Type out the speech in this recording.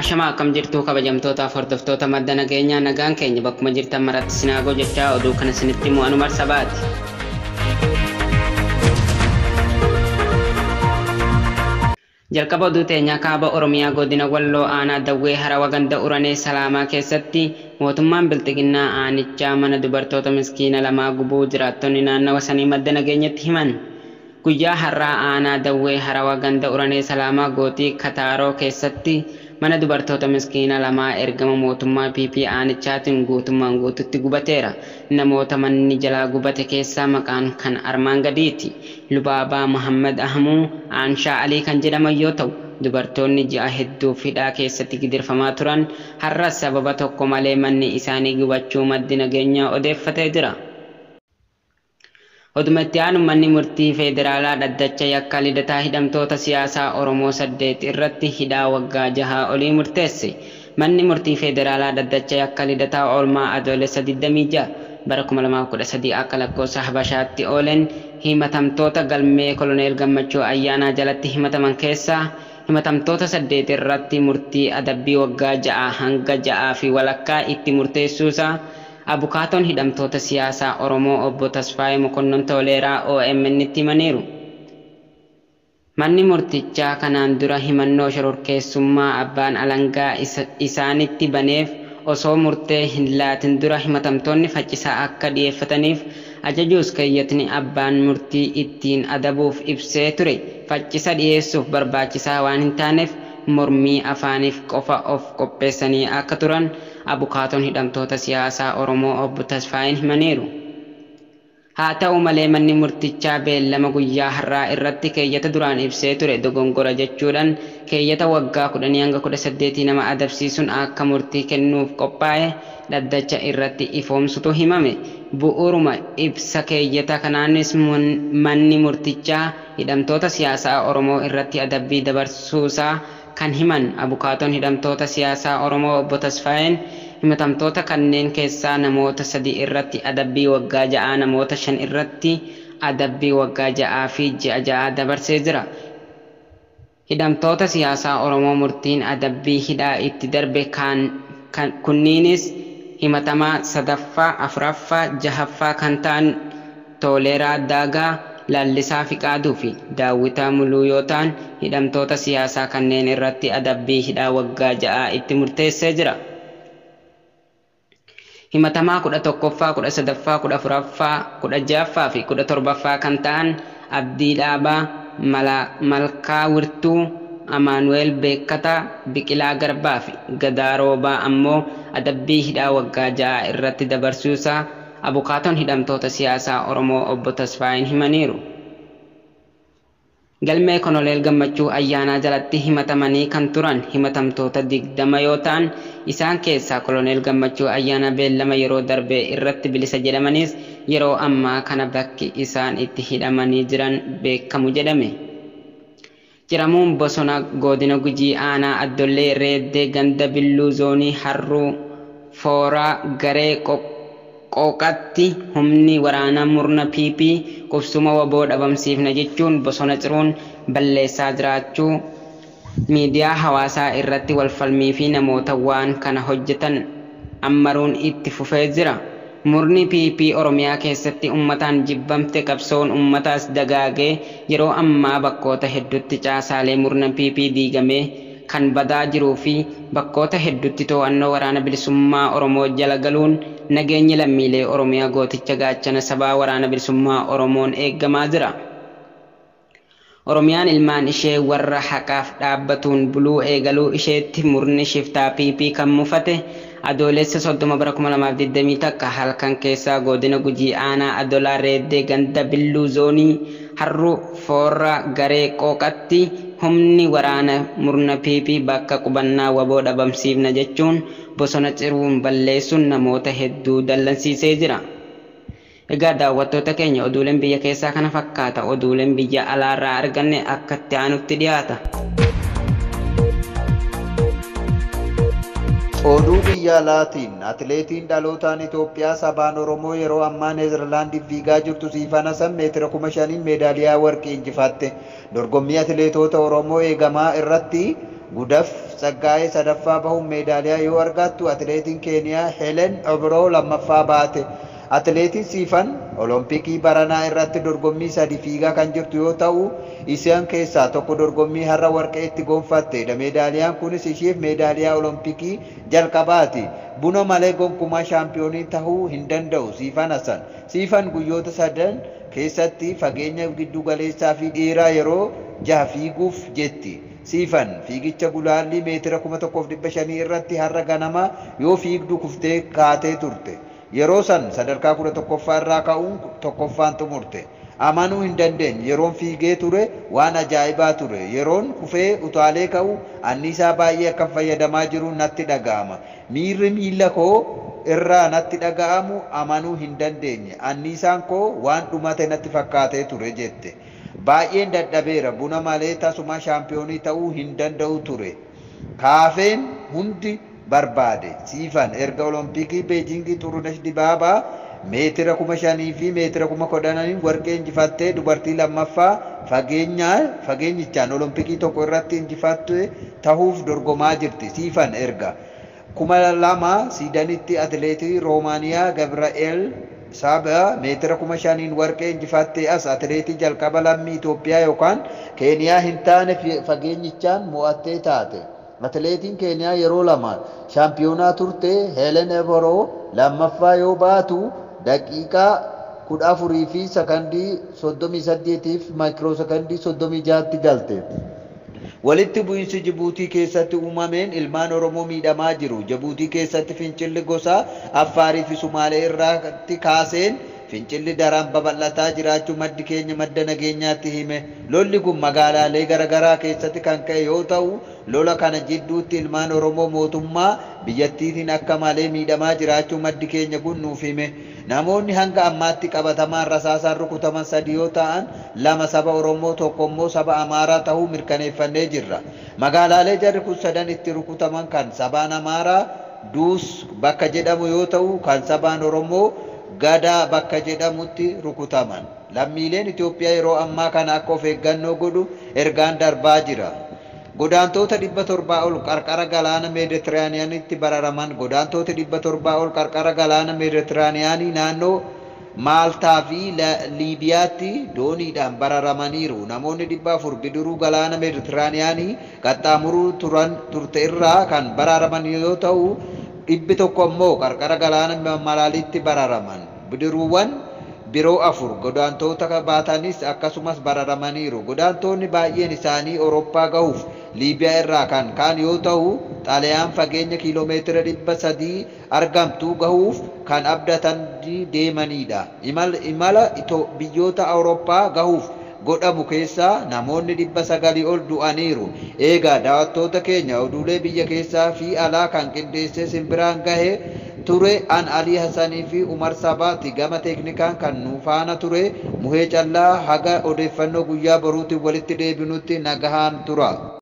Ashamaa, akkam jirtu kabajamtootaaf hordoftoota madda nageenyaa? Nagaan keenya bakkuma jirtan maratti sinaagoo jechaa, oduu kana isinitti himu anu Marsabaati. Jalqaba oduu teenyaa, kaaba Oromiyaa godina Walloo aanaa Dawwee Harawa ganda Uranee Salaamaa keessatti mootummaan Bilxiginnaa aanichaa mana dubartoota miskiina lamaa gubuu jiraattonni naannawa sanii madda nageenyatti himan. Guyyaa har'aa aanaa Dawwee Harawa ganda Uranee Salaamaa gootii Kataaroo keessatti mana dubartoota miskiina lamaa ergama mootummaa PP aanichaatiin guutummaan guututti gubateera. Namoota manni jalaa gubate keessaa maqaan kan armaan gadiiti. Lubaabaa Muhammad Ahmuu, Aanshaa Alii kan jedhaman yoo ta'u, dubartoonni ji'a hedduuf hidhaa keessatti gidirfamaa turan har'a sababa tokko malee manni isaanii gubachuu maddi nageenyaa odeeffatee jira. Oduma itti aanu, manni murtii federaalaa dhaddacha yakka Lidataa hidhamtoota siyaasaa Oromoo 8 irratti hidhaa waggaa 6 olii murteesse. Manni murtii federaalaa dhaddacha yakka Lidataa oolmaa Adoolessa 26 bara 2013 akka lakkoofsa Habashaatti ooleen himatamtoota galmee Koloneel Gammachuu Ayyaanaa jalatti himataman keessaa himatamtoota 8 irratti murtii adabbii waggaa 6 hanga 6 fi walakkaa itti murteessuusaa abukaatoon hidhamtoota siyaasaa Oromoo obbo Tasfaayee Mokonnon Toleeraa OMN'tti himaniiru. Manni murtichaa kanaan dura himannoo shororkeessummaa abbaan alangaa isaanitti baneef osoo murtee hin laatin dura himatamtoonni faccisaa akka dhiyeeffataniif ajajuus, keeyyatni abbaan murtii ittiin adabuuf ibsee ture faccisa dhiyeessuuf barbaachisaa waan hin taaneef mormii afaaniif qofa of qopheessanii akka turan abukaatoon hidhamtoota siyaasaa Oromoo obbo Tasfaayeen himaniiru. Haa ta'u malee, manni murtichaa beellama guyyaa har'aa irratti keeyyata duraan ibsee ture dogongora jechuudhaan keeyyata waggaa 10 hanga 18 nama adabsiisuun akka murtii kennuuf qophaa'e dhaddacha irratti ifoomsutu himame. Bu'uuruma ibsa keeyyata kanaanis manni murtichaa hidhamtoota siyaasaa Oromoo irratti adabbii dabarsuusaa kan himan abukaatoon hidhamtoota siyaasaa Oromoo obbo Tasfaayeen, himatamtoota kanneen keessaa namoota 3 irratti adabbii waggaa 6, namoota 5 irratti adabbii waggaa 6 fi ji'a 6 dabarsee jira. Hidhamtoota siyaasaa Oromoo murtiin adabbii hidhaa itti darbe kunniinis himatamaa sadaffaa, afuraffaa, jahaffaa kan ta'an Toleeraa Daagaa, Lallisaa Fiqaaduu fi Daawwitaa Muluu yoo ta'an, hidhamtoota siyaasaa kanneen irratti adabbii hidhaa waggaa 6 itti murteessee jira. Himatamaa 11ffaa, 13ffaa, 14ffaa, 16ffaa fi 17ffaa kan ta'an Abdii Dhaabaa, Malkaa Wirtuu, Amaanu'eel Beekkataa, Biqilaa Garbaa fi Gadaa Roobaa ammoo adabbii hidhaa waggaa 6 irratti dabarsuusaa abukaatoon hidhamtoota siyaasaa Oromoo obbo Tasfaayeen himaniiru. Galmee Koloneel Gammachuu Ayyaanaa jalatti himatamanii kan turan himatamtoota 20 yoo ta'an, isaan keessaa Koloneel Gammachuu Ayyaanaa beellama yeroo darbe irratti bilisa jedhamanis yeroo ammaa kana bakki isaan itti hidhamanii jiran beekamu jedhame. Ciramuun bosona godina Gujii aanaa Addollee Reeddee ganda Billuu zoonii Harruu Fooraa garee Qooqatti humni waraanaa murna PP qubsuma WBO dhabamsiifna jechuun bosona ciruun balleessaa jiraachuu miidiyaa hawaasaa irratti walfalmii fi namoota waan kana hojjetan ammaruun itti fufee jira. Murni PP Oromiyaa keessatti uummataan jibbamte, qabsoon uummataas dagaagee yeroo ammaa bakkoota hedduutti caasaalee murna PP diigamee kan badaa jiruu fi bakkoota hedduutti to'annoo waraana bilisummaa Oromoo jala galuun nageenyi lammiilee Oromiyaa gooticha gaachana sabaa waraana bilisummaa Oromoon eegamaa jira. Oromiyaan ilmaan ishee warra haqaaf dhaabbatuun buluu eegaluu isheetti murni shiftaa PP kan mufate Adoolessa 30 bara 2021 halkan keessaa godina Gujii aanaa Adolaa Reeddee ganda Billuu zoonii Harruu Foorraa garee Qooqatti humni waraana murna PP bakka qubannaa WBO dhabamsiifna jechuun bosona ciruun balleessuun namoota hedduu dallansiisee jira. Egaa daawwattoota keenya, oduuleen biyya keessaa kana fakkaata. Oduuleen biyya alaarraa arganne akka itti aanutti dhiyaata. Oduu biyya alaatiin, atileetiin dhalootaan Itoophiyaa sabaan Oromoo yeroo ammaa Neezerlaandiif fiigaa jirtu Siifan Hasan meetira 5,000 meedaaliyaa warqii injifatte. Dorgommii atileetota Oromoo eegamaa irratti Gudaf Tsaggaayee sadaffaa bahuun meedaaliyaa yoo argattu, atileetiin Keeniyaa Helen Obroo lammaffaa baate. Atileetiin Siifan Olompikii baranaa irratti dorgommii 3 fiigaa kan jirtu yoo ta'u, isaan keessaa tokko dorgommii har'a warqee itti gonfattedha. Meedaaliyaan kunis isheef meedaaliyaa Olompikii jalqabaati. Buna malee gonkumaa shaampiyoonii tahuu hin danda'u Siifan Hasan. Siifan guyyoota sadan keessatti fageenya giddu galeessaa fi dheeraa yeroo 6 fiiguuf jetti. Siifan fiigicha gulaallii meetira 1500 irratti har'a ganama yoo fiigdu kuftee kaatee turte. Yeroo san sadarkaa 11ffaa irraa ka'uun tokkoffaan xumurte. Amanuu hin dandeenye. Yeroon fiigee ture waan ajaa'ibaa ture. Yeroon kufee utaalee ka'u anniisaa baay'ee akkan fayyadamaa jiru natti dhaga'ama. Miirri miila koo irraa natti dhaga'amu amanuu hin dandeenye. Anniisaan koo waan dhumate natti fakkaatee ture jette. Baay'een dadhabeera. Buna malee tasuma shaampiyoonii ta'uu hin danda'u ture. Kaafeen hundi barbaade. Siifan erga Olompikii Beejingii Xurunesh Dibaabaa meetira 5000 fi meetira 10,000 warqee injifattee dubartii lammaffaa fageenyichaan Olompikii tokko irratti injifatte tahuuf dorgomaa jirti. Siifan erga 2000 Siidanitti atileetii Roomaaniyaa Gabra'eel Saba meetira 5000 warqee injifattee as atileetii jalqaba lammii Itoophiyaa yookaan Keeniyaa hin taane fageenyichaan mo'attee taate. Atileetiin Keeniyaa yeroo lama shaampiyoonaa turte Helen Eboroo lammaffaa yoo baatu daqiiqaa 14 fi sakandii 38 fi maayikiroo sakandii 36tti galte. Walitti bu'iinsi Jibuutii keessatti uumameen ilmaan Oromoo miidhamaa jiru. Jibuutii keessatti fincilli gosa Affaarii fi Sumaalee irratti kaaseen fincilli daran babal'ataa jiraachuu maddi keenya madda nageenyaatti hime. Lolli kun magaalaalee garaagaraa keessatti kan ka'e yoo ta'u, lola kana jidduutti ilmaan Oromoo mootummaa biyyattiitiin akka malee miidhamaa jiraachuu maddi keenya kun nuuf hime. Namoonni hanga ammaatti qabatamaan rasaasaan rukutaman 3 yoo ta'an, 2 saba Oromoo, tokko immoo saba Amaaraa ta'uu mirkaneeffannee jirra. Magaalaalee jarri kun sadan itti rukutaman kan sabaan Amaaraa Duus bakka jedhamu yoo ta'u, kan sabaan Oromoo Gadaa bakka jedhamutti rukutaman. Lammiileen Itoophiyaa yeroo ammaa kana akka of eeggannoo godhu ergaan darbaa jira. Godaantoota 700 ol qarqara galaana Meeditiraaniyaanitti bararaman. Godaantoota 700 ol qarqara galaana Meeditiraaniyaanii naannoo Maaltaa fi Liibiyaatti dooniidhaan bararamaniiru. Namoonni 400 bidiruu galaana Meeditiraaniyaanii qaxxaamuruu turte irraa kan bararaman yoo ta'u, 100 ammoo qarqara galaana Malaalitti bararaman. Bidiruuwwan biroo 4 godaantoota baatanis akkasumas bararamaniiru. Godaantoonni baay'een isaanii Awurooppaa gahuuf Liibiyaa irraa kan ka'an yoo ta'u, Xaaliyaan fageenya kiiloomeetira 300 argamtu gahuuf kan abdatan deemanidha. Imala biyyoota Awurooppaa gahuuf godhamu keessaa namoonni 900 ol du'aniiru. Eegaa daawwattoota keenya, oduulee biyya keessaa fi alaa kan qindeessee simbiraan gahe ture an Alii Hassanii fi Umar Sabaati. Gama teeknikaan kan nu faana ture Muhee Callaa. Haga odeeffannoo guyyaa boruutiin walitti deebinutti nagahaan tura.